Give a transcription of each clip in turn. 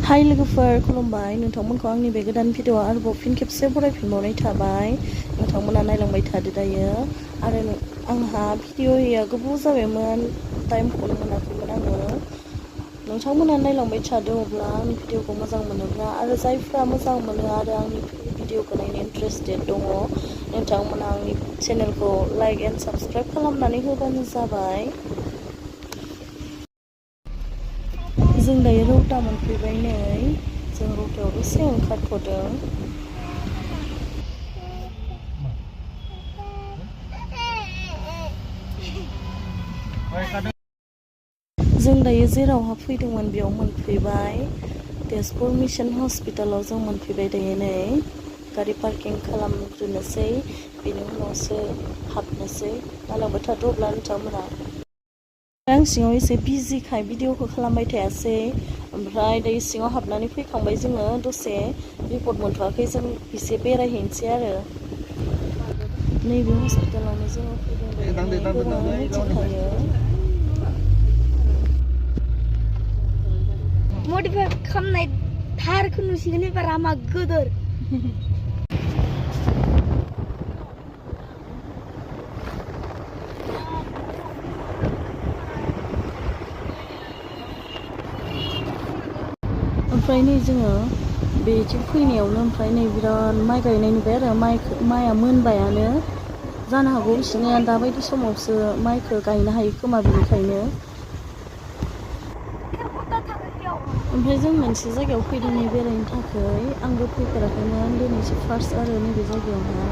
हाय लोगोफोर खुलुमबाय नोंथांमोनखौ आंनि बे गोदान भिडिअ'आव आरोबाव फिन खेबसे बरायफिनबावनाय थाबाय नोंथांमोना नायलांबाय थादो दायो आरो आंहा भिडिअ'या गोबाव जाबायमोन टाइमखौनो मोनाखैमोन आङो नोंथांमोना नायलांबाय थादो अब्ला आंनि भिडिअ'खौ मोजां मोनोब्ला आरो जायफ्रा मोजां मोनो आरो आंनि भिडिअ'खौ नायनो इन्टारेस्टेड दङ नोंथांमोना आंनि चेनेलखौ लाइक एन्ड साबस्क्राइब खालामनानै होबानो जाबाय जों दायो रौता मोनफैबाय नै जों रौतायाव दसे ओंखारथ'दों जों दायो जेरावहा फैदोंमोन बेयाव मोनफैबाय तेजपुर मिशन हस्पिटालाव जों मोनफैबाय दायो नै गारि पार्किं खालामग्रोनोसै बेनि उनावसो हाबनोसै नायलांबाय थादो अब्ला नोंथांमोना आं सिङाव एसे बिजिखाय भिडिअ'खौ खालामबाय थायासै ओमफ्राय दायो सिङाव हाबनानै फैखांबाय जोङो दसे रिपर्ट मोनथ'वाखै जों एसे बेरायहैनोसै आरो नैबे हस्पिटालावनो जोङो फैदों गोबाङानो मिथिखायो मडिफाइ खालामनाय थारखौ नुसिगोन एबार लामा गोदोर ओमफ्राय नै जोङो बेथिं फैनायावनो ओमफ्राय नै बिराद माइ गायनाय नुबाय आरो माइआ मोनबायानो जानो हागौ बिसोरनिया दाबायदि समावसो माइखौ गायनो हायो खोमा बेनिखायनो ओमफ्राय जों मोनसे जायगायाव फैदों नै बेरायनो थाखाय आंबो फैफेराखैमोन दिनैसो फार्स्ट आरो नैबे जायगायावहाय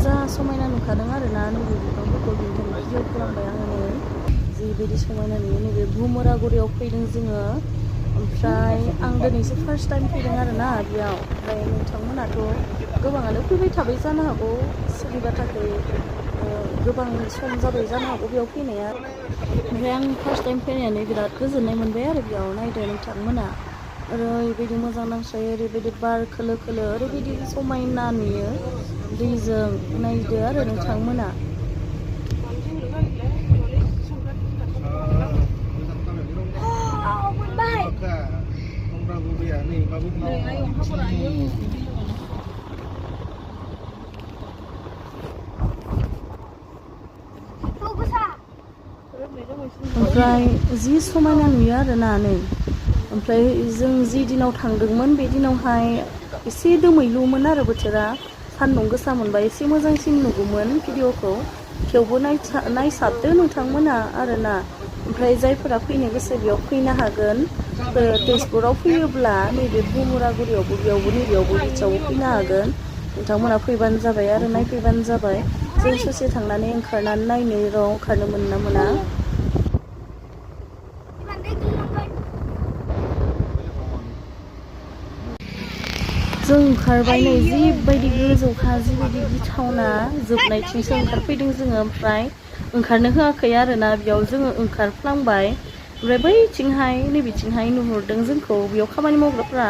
जा समायना नुखादों आरोना नैबे बिफांफोरखौ बेनिखायनो भिडिअ खालामबाय आङो नै जिबायदि समायना नुयो नैबे भुमरागुरियाव फैदों जोङो ओमफ्राय आं दिनैसो फार्स्ट टाइम फैदों आरोना बेयाव ओमफ्राय नोंथांमोनाथ' गोबाङानो फैबाय थाबाय जानो हागौ सोरनिबा थाखाय गोबां सम जाबाय जानो हागौ बेयाव फैनाया ओमफ्राय आं फार्स्ट टाइम फैनानै बिराद गोजोननाय मोनबाय आरो बेयाव नायदो नोंथांमोना ओरैबायदि मोजां नांखायो ओरैबायदि बार खोलो खोलो ओरैबायदि समायना नुयो दैजों नायदो आरो नोंथांमोना ओमफ्राय जि समायना नुयो आरोना नै ओमफ्राय जों जि दिनाव थांदोंमोन बे दिनावहाय एसे दोमैलुमोन आरो बोथोरा सान्दुं गोसा मोनबा एसे मोजांसिन नुगौमोन भिडिअ'खौ थेवबो नायसाबदो नोंथांमोना आरोना ओमफ्राय जायफोरा फैनो गोसो बेयाव फैनो हागोन तेजपुराव फैयोब्ला नैबे भुमरागुरियावबो बेयावबो नैबेयावबो बिचावबो फैनो हागोन नोंथांमोना फैबानो जाबाय आरो नायफैबानो जाबाय जों ससे थांनानै ओंखारनानै नायनो र' ओंखारनो मोनो ना मोना जों ओंखारबाय नै जिबायदि गोजौखा जिबायदि गिथावना जोबनायथिंसो ओंखारफैदों जोङो ओमफ्राय ओंखारनो होआखै आरोना बेयाव जोङो ओंखारफ्लांबाय ओमफ्राय बैथिंहाय नैबेथिंहाय नुहुरदों जोंखौ बेयाव खामानि मावग्राफ्रा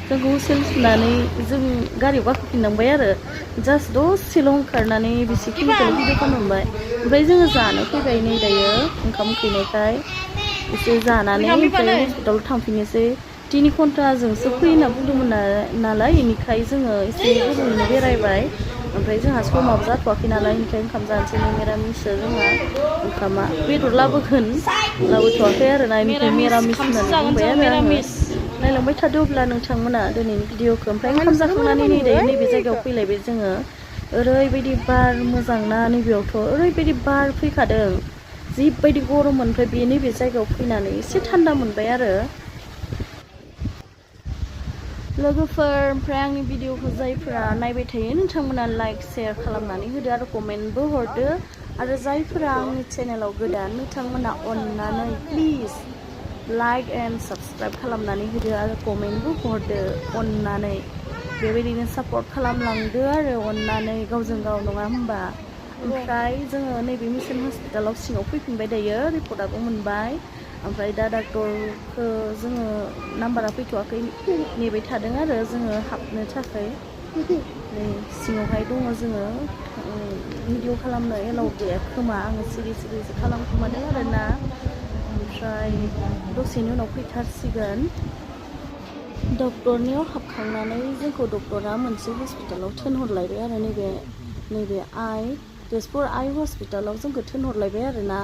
जोंखौ हुसेल सुनानै जों गारियाव गाखोफिननांबाय आरो जास्ट दसेल' ओंखारनानै बेसेखिनिखौल' भिडिअ खालामबाय ओमफ्राय जोङो जानो फैबाय नै दायो ओंखाम उखैनायखाय एसे जानानै ओमफ्राय हस्पिटालाव थांफिननोसै 3 घन्टाजोंसो फैयो होनना बुंदोंमोन नालाय बेनिखाय जोङो एसे गोबावैनो बेरायबाय ओमफ्राय जोंहा समाबो जाथ'वाखै नालाय बेनिखाय ओंखाम जानोसै मिरामिससो जोंहा ओंखामा बेदर लाबोथ'वाखै आरोना बेनिफ्राय मिरामिस होननानै बुंबाय आरो आङो नायलांबाय थादो अब्ला नोंथांमोना दिनैनि भिडिअ'खौ ओमफ्राय ओंखाम जाखांनानै नै दायो नैबे जायगायाव फैलायबाय जोङो ओरैबायदि बार मोजां ना नैबेयावथ' ओरैबायदि बार फैखादों जिबायदि गरममोन ओमफ्राय बे नैबे जायगायाव फैनानै एसे थान्दा मोनबाय आरो लोगोफोर ओमफ्राय आंनि भिडिअ'खौ जायफोरा नायबाय थायो नोंथांमोना लाइक शेयार खालामनानै होदो आरो कमेन्टबो हरदो आरो जायफोरा आंनि चेनेलाव गोदान नोंथांमोना अननानै प्लिज लाइक एन्ड साबस्क्राइब खालामनानै होदो आरो कमेन्टबो हरदो अननानै बेबायदिनो सापर्ट खालामलांदो आरो अननानै गावजों गाव नङा होमबा ओमफ्राय जोङो नैबे मिशन हस्पिटालाव सिङाव फैफिनबाय दायो रिपर्टआबो मोनबाय ओमफ्राय दा डाक्टरखौ जोङो नाम्बारा फैथ'वाखै नेबाय थादों आरो जोङो हाबनो थाखाय नै सिङावहाय दङ जोङो भिडिअ खालामनो एलाउ गैया खोमा आङो सिरि सिरिसो खालामखोमादों आरोना ओमफ्राय दसेनि उनाव फैथारसिगोन डक्टरनियाव हाबखांनानै जोंखौ डक्टरा मोनसे हस्पिटालाव थिनहरलायबाय आरो नैबे तेजपुर आइ हस्पिटालाव जोंखौ थिनहरलायबाय आरोना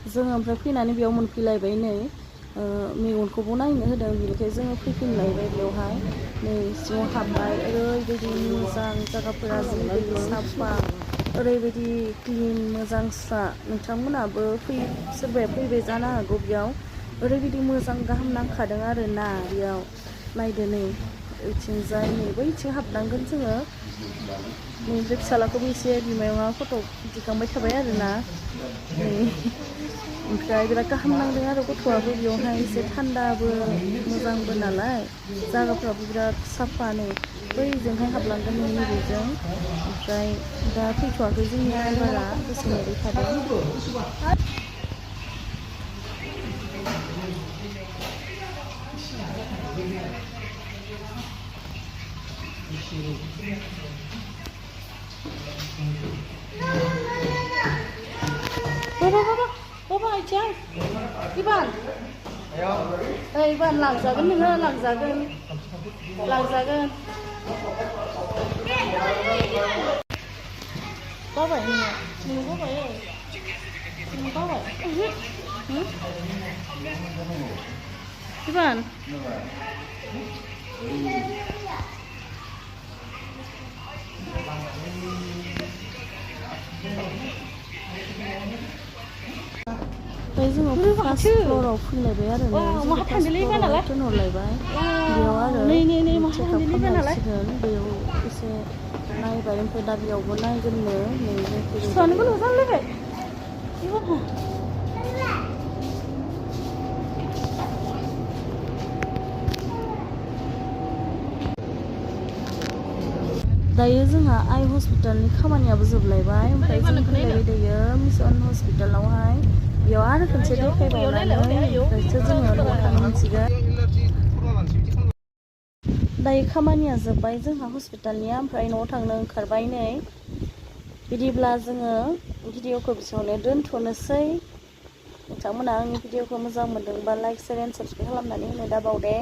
जोङो ओमफ्राय फैनानै बेयाव मोनफैलायबाय नै मेगनखौबो नायनो होदों बेनिखाय जोङो फैफिनलायबाय बेवहाय नै सिङाव हाबबाय ओरैबायदि मोजां जायगाफोरा ओरैबायदि साफा ओरैबायदि क्लिन मोजां स्रा नोंथांमोनाबो सोरबाया फैबाय जानो हागौ बेयाव ओरैबायदि मोजां गाहाम नांखादों आरोना बेयाव नायदो नै ओइथिंजाय नै बैथिं हाबनांगोन जोङो नैनिफ्राय फिसालाखौबो एसे बिमायंआ फट' दिखांबाय थाबाय आरोना नै ओमफ्राय बिराद गाहाम नांदों आरो गथ'आबो बेयावहाय एसे थान्दाबो मोजांबो नालाय जायगाफ्राबो बिराद साफा नै बैजोंहाय हाबलांगोन नै नैबेजों ओमफ्राय दा फैथ'वाखै जोंनि ड्राइभारा दसे नेबाय थादों Baba, Aisyah. Iban. Iban, langzagan nङो, langzagan. Babaय nङो. Nङो babaय ơi. Nङो babaय. Iban. जोङो फार्स्ट फ्ल'राव फैलायबाय आरो थिनहरलायबाय बेयाव आरो चेकआप खालामसिगोन बेयाव एसे नायबाय ओमफ्राय दा बेयावबो नायगोननो नै दायो जोंहा आइ हस्पिटालनि खामानियाबो जोबलायबाय ओमफ्राय जों फैलायबाय दायो मिसन हस्पिटालावहाय बेयाव आरो खनसे देखायबावनानै ओमफ्रायसो जोङो न'आव थांनो मोनसिगोन दायो खामानिया जोब्बाय जोंहा हस्पिटालनिया ओमफ्राय न'आव थांनो ओंखारबाय नै बिदिब्ला जोङो भिडिअखौ बेसेबावनो दोनथ'नोसै नोंथांमोना आंनि भिडिअखौ मोजां मोनदोंबा लाइक शेयार एन्ड साबस्क्राइब खालामनानै होनो दाबाव दे